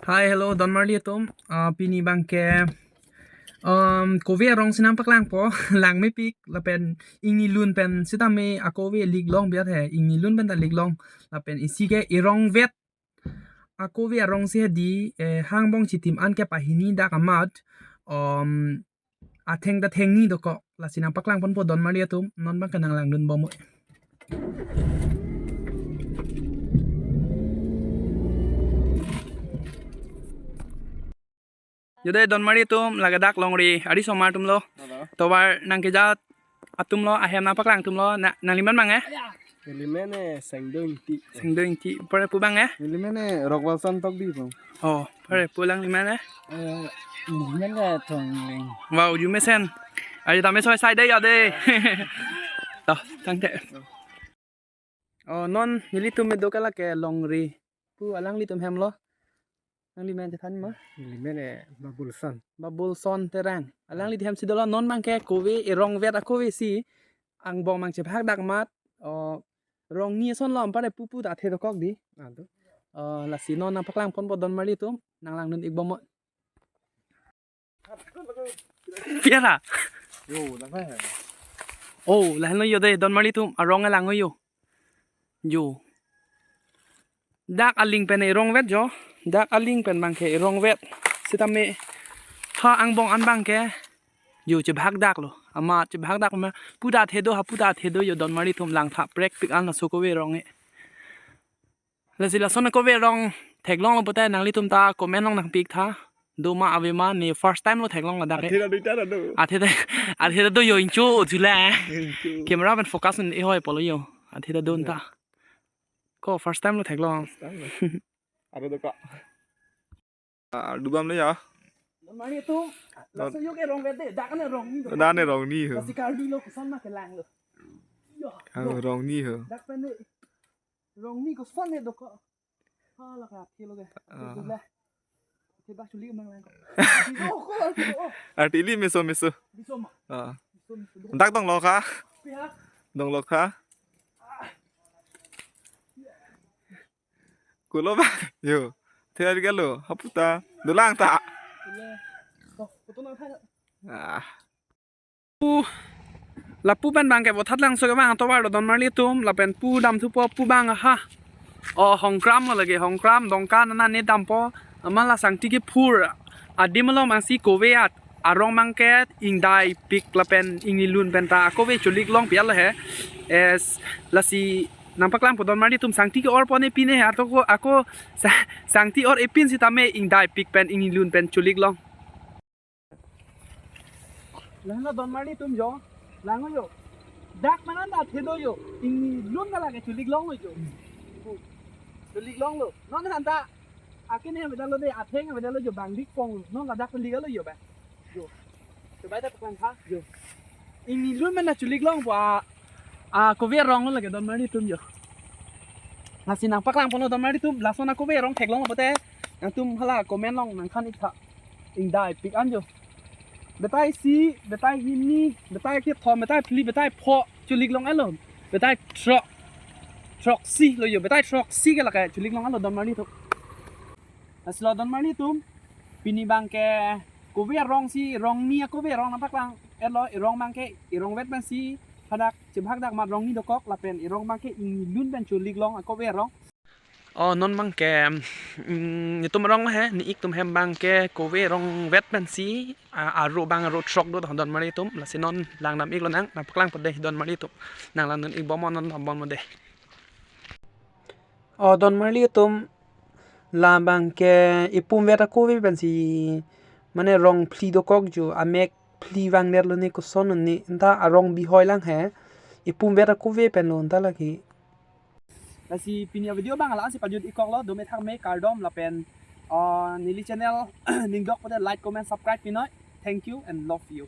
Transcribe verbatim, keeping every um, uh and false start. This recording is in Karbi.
Hi, hello, donmarli atum. Ah, pini abangke, um, kove arong si nangpaklangpo, langmepik, lapen ingnilun pen sitame akove liklong biat he, ingnilun pen ta liklong, lapen isi ke erongvet akove arong si hedi, eh, ha angbong chitim an ke pahini dak amat, um, atheng ta thengni dokok, lasi nangpaklangponpo donmarli atum, non abangke nanglangdunbom. Jodai donmarli atum, lake dak longri ari osomar atumlo. Halo. Tovar nangkeja atumlo, ahem nangpaklang atumlo, na, nanglimen abang eh? Nanglimen eh, Sengdo Ingti. Sengdo Ingti, pare pu abang eh? Nanglimen eh, Rokbalson Tokbi pu. Oh, pare pu alanglimen eh? Eh, nanglimen eh, Thongling. Wow, arjumesen. Ayo tame soi sai dei ya dei. Toh, tangte. Oh, non nelitum me do ke lake longri pu alanglitum hemlo. Alanglimen chethan ma? Nanglimen eh, Babulson. Babulson Terang. Alangli hem si dolo, non abangke kove erongvet akove si angbong abang chebhak dak amat. Oh, rongni asonlo, anpar pupu ta athe dokok dei. Ado. Oh, lasi non nangpaklangponpo donmarli atum, nanglangdun-ikbom. Piara. Yo, dak hai. Oh, lahenlo yo dei, donmarli atum, arong alang yo. Yo. Dak aling pen erongvet jo. Dak aling pen abangke erongvet. Sitame ha angbong an abangke. Yo, chebhak daklo. Amat chebhak dak ma. Pu ta athe do, ha pu ta athe do yo donmarli atum, langtha prekpik an laso kove arong eh. Lasi lason akove arong theklonglo pute nanglitum ta comment along nangpik tha. Do ma ave ma, ne first time lo theklong ladak eh. Athe ta do, ta do. Athe ta, athe ta do yo, ingcho jula. Ingcho. Camera pen focus un-e hoi pulo yo. Athe ta do ta. Ko first time lo theklong. First time lo. Aro do ka. Ah, dubam le ya. Donmarli atum, laso yo ke erongvet dei, dak an erongni do. Dak an erongni ho. Lasi karbi lo koson ma kelanglo. Yo. Ah, rongni ho. Dak pen dei. Rongni koson ne dokok. Hala ka, thilo ke. Ah. Thilo ke. Thibak chuli umang lang ko. Thilo ko, thilo. Arti ili meso, meso. Biso ma. Ah. Biso, biso. Dak donglo ka? Pihak. Donglo ka? Kulo ba? Yo. Thia di kalo, ha pu ta. Dolang ta. Kulo. Ko, kuto nang thang. Ah. Pu, lapu pen abangke Bothatlangso kevang atovar lo donmarli atum, lapen pu damthupo, pu abang ha. Oh, Hongkram lo lake, Hongkram, Dongka nana ne dampo, amat la sangti kephur adim along abang si kove at arong abangke ingdaipik lapen ingnilun pen ta akove choliklong piat lo he. Es, lasi nangpaklangpo donmarli atum, sangti ke-orpo ne pine he, ato ko, ako sa-, sangti or-e pin sitame ingdaipik pen ingnilun pen choliklong. Lahenlo donmarli atum jo, lang yo. Dak pen an ta athe do yo, ingnilun ta lake choliklonglo jo. Choliklonglo. Non han ta, akene avedetlo dei, atheng avedetlo jo, bang dik pong. Non ladak pen lik lo yo ba. Jo. Coba ta paklang tha, jo. Ingnilun pen ta choliklongpo a, akove arong lo lake donmarli atum jo. Lasi nangpaklangponlo donmarli atum, lason akove arong theklonglo pute. Nangtum hala comment along nangthan-ik tha. Ingdaipik an jo. Batai isi, batai hini, batai kethom, batai phli, batai pho choliklong-etlo. Batai throk. Throksi lo yo, batai throksi ke lake choliklong-etlo donmarli atum. Lasi lo donmarli atum, pini abangke kove arong si, rongni akove arong nangpaklang-etlo, erong abangke, erongvet pen si, hadak chebhak dak amat rongni dokok, lapen erong abangke ingnilun pen choliklong akove arong. Oh, non abangke, mm, netum arong he, ne-ik atum hem abangke kove arongvet pen si, a, aro abang aro throk do donmarli atum, lasi non langdam-iklo nang, nangpaklangpo dei donmarli atum, nanglangdun-ikbom non, non bom dei. Oh, donmarli atum, la abangke ipumvet akove pen si, mane rong phli dokok jo, amek phli vangdetlo ne koson ne, anta arong bihoi lang he, ipumvet akove pen lo anta lake. Lasi pini avideo abang la-an si pajut-ikkoklo, dome thakme kardom lapen, ah, neli channel ning dok pute like, comment, subscribe pinoi. Thank you and love you.